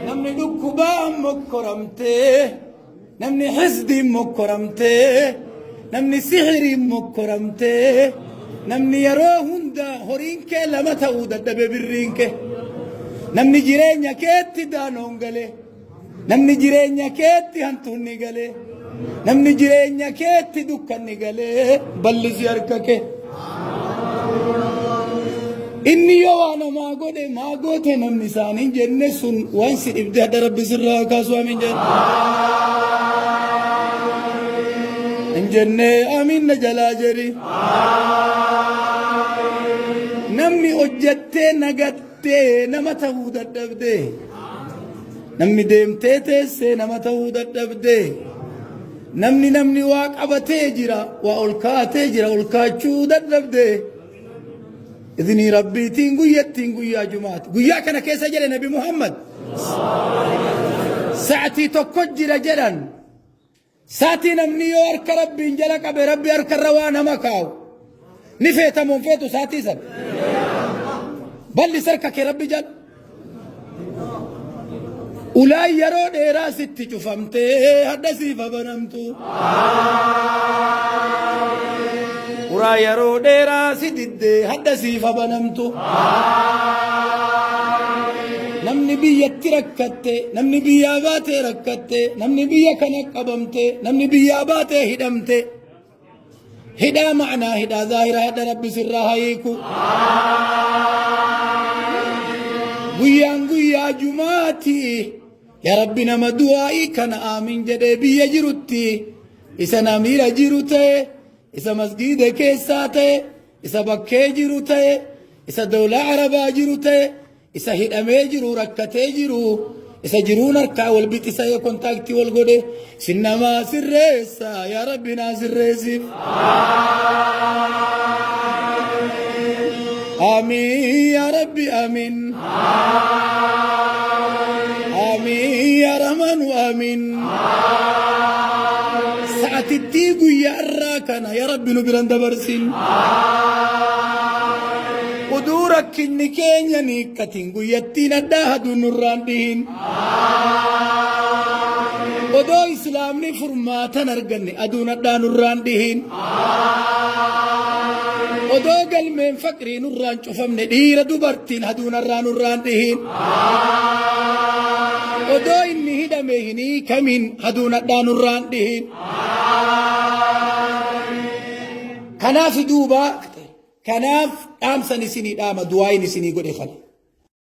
Namni dhukkubaan mokkoramtee, namni hisdiin mokkoramtee, namni sihiriin mokkoramtee, namni yeroo hunda horiin kee lama ta'uu dadhabe birriin kee, namni jireenya keetti daanoon galee, namni jireenya keetti hantuunni galee, namni jireenya keetti dukkanni galee ballisi harka kee. Inni yoo waa namaa godhe maa goote namni isaan hin jenne sun waan si dhibde hadha rabbi sirraa kaasu amiin jedhe. Hin jenne amiin na jalaa jedhi. Namni hojjattee nagattee nama ta'uu dadhabde. Namni deemtee teessee nama ta'uu dadhabde. Namni namni waa qabatee jira waa ol kaatee jira ol kaachuu dadhabde. Idnii Rabbiitiin guyyattiin guyyaa Jumaati. Guyyaa kana keessa jedhe Nabi Muhammad. Sa'atii tokko jira jedhan. Sa'atii namni yoo harka Rabbiin jala qabe Rabbi harka irra waa nama kaa'u. Ni feetamu hin feetu sa'atii san. Bal'is harka kee Rabbi jala. Ulaan yeroo dheeraa sitti cufamtee hadha siif banamtu. Uraa yeroo dheeraa si diddee hadha siif banamtu. Namni biyyatti rakkatte, namni biyyaa baatee rakkatte, namni biyya kana qabamte, namni biyyaa baatee hidhamte. Hidhaa ma'naa hidhaa zaahiraa hadha rabbi sirraa haa hiiku. Guyyaan guyyaa jumaati. Yaa rabbi nama du'aa'ii kana aamin jedhee biyya jirutti isa namiira jiru ta'e isa masgiida keessaa ta'e isa bakkee jiru ta'e isa dawlaa arabaa jiru ta'e Isa hidhamee jiru rakkatee jiru isa jiruun harkaa wal bixisee kontaaktii wal godhe isin namaa sirreessa yaa rabbi naa sirreessiif. Amiin yaa rabbi amiin. Amiin yaa rahmaanu amiin. Sa'atittii guyyaa irraa kana yaa rabbi nu biran dabarsin. Uduu rakkinni keenya ni hiikkatin guyyattiin addaa haduun nurraan dhihin. Odoo islaamni furmaatan arganne aduun addaa nurraan dhihin. Odoo galmeen faqrii nurraan cufamne dhiira dubartiin haduun har'aa nurraan dhihin. Odoo inni hidhame hin hiikamin haduun addaa nurraan dhihin. Kanaaf duuba kanaaf dhaamsan isinii dhaama du'aayin isinii godhe kana.